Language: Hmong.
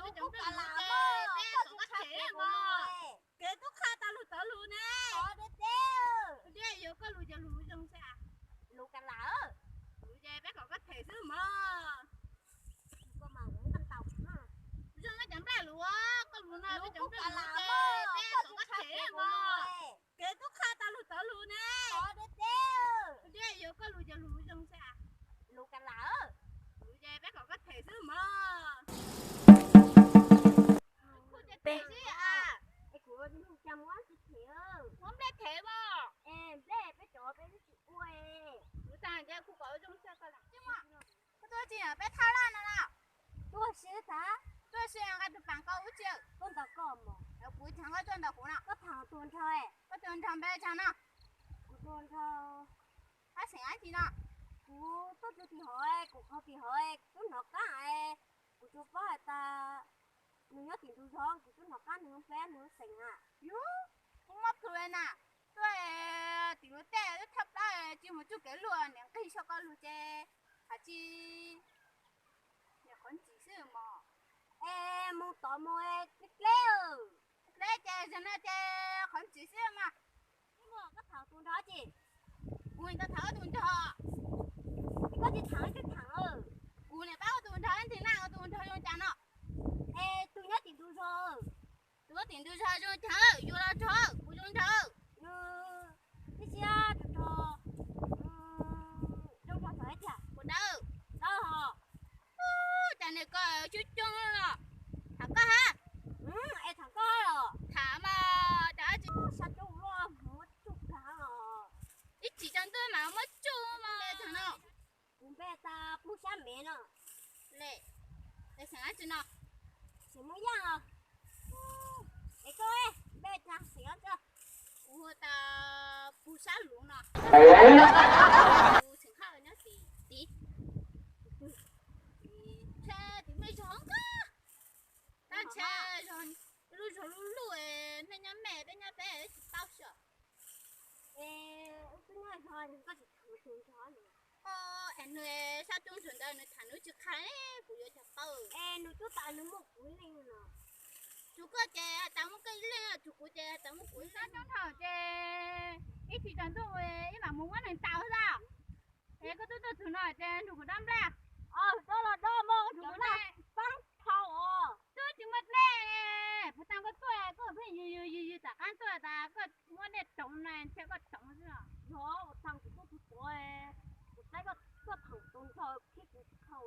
Lus kuj kav lam, peb txhob qab them mas. Kev tub qha tas lus tov lus ne. Ua tiag, yuav koj lus cov lus zoo xwb. Lus kav lam. Lus ces peb kom koj them xwb mog. Zoo no cov nplaj lus, koj lus no cov nplaj lus ces peb txhob qab them mas. Kev tub qha tas lus tov lus ne. Ua tiag, yuav koj lus cov lus zoo xwb. Lus kav lam. Lus ces peb kom koj them xwb mog. Kuv ces them xwb a. Es kuv ua cas muab tsis them. Muab nplej them mas. Es nplej peb cov peb twb tsis ua. Kuv tas ces kuv kom zoo xwb koj lam. Koj tuaj tsis peb thaj laj no na. Tuaj si tas. Tuaj si nqa tus paas koj ub tsi. Tuaj ntaus koj mog. Kuv thaam koj tuaj ntaus kuv no. Koj thaam tus nrho. Koj tus nrho npe tsaag no. Kuv tus nrho. Qab xeem dab tsi no? Kuv tuaj txug tim hov, kuv qhov tim hov, kuv tub hnov qaab, kuv tsuas paub has tas nws nyob tim ntug zog, kuv tub hnov qaab nws lub npe nws lub xeem na. Yus, kuv muaj plhu na, tuaj tim lub teb wb thaj plaub tsis mus tsuj kev luaj, niam nqig saib koj lug ces has tsis, niam qhov ntsis xwb mog. Es mus tod mus dleb dleb ces zag no ces qhov ntsis xwb mas. Koj thaam tus nrho tsi? Kuv niam koj thaam tus nrho. Koj tsis thaam tsis thaam. Kuv niam paub tus nrho ntxim na, tus nrho zoo cas no. Es tus nyob tim ntug zog. Tus nyob tim ntug zog zoo cas, yuav los nrho, kuv zoo nrho. Nws tib siab rog rog, zoo rog thaum ib tiag. Kuv dawb, dawb hos. Cas niam koj coob coob los? Thaam koj hab. Es thaam koj los? Thaam mas cas tsis sab coob luaj, muab tsuj kag os. Ib chim tsaus ntuj mas muab tsuj mas thaam no. Kuv npe tas Pug Sab Mev no. Le, xeem dab tsi no? Xeem Moob Yaaj os. Es koj npe tas xeem dab tsi? Kuv hu tas Pug Sab Luv no. Kuv xeem Hawj nyob tim tid. Ntshe tim mej zog nkaus. Tab ntshe zog, lub zog lub lub, nej nyob mej peb nyob peb tsis paub xwb. Es wb twb nyob zog koj tsis thaam tus nrho. Es nws sab coob ntawd nws thaam nws tsis qha, kuv yuav cas paub. Es nws twb tas nws muaj kuv ib leeg no. Tsuas koj ces has tas muaj koj ib leeg, tsuas kuv ces has tas muaj kuv ib leeg. Sab coob dhau ces ib chim tsaus ntuj ib mam mus muab neeg ntaus xwb. Es koj twb tuaj txug no ces nrug kuv dob nplej. Dob los dob mog, nrug kuv dob paab dhau os. Twb tsis muaj dlej, puas tas koj tuaj koj pheej yws yws yws yws tom qaab tuaj tas koj muab dlej roov na, ntshe koj roov xwb os. Yog ua tas kuv tuaj txug tod, kuv saib koj tuaj thaam tus nrho khib kuv tsis dhau.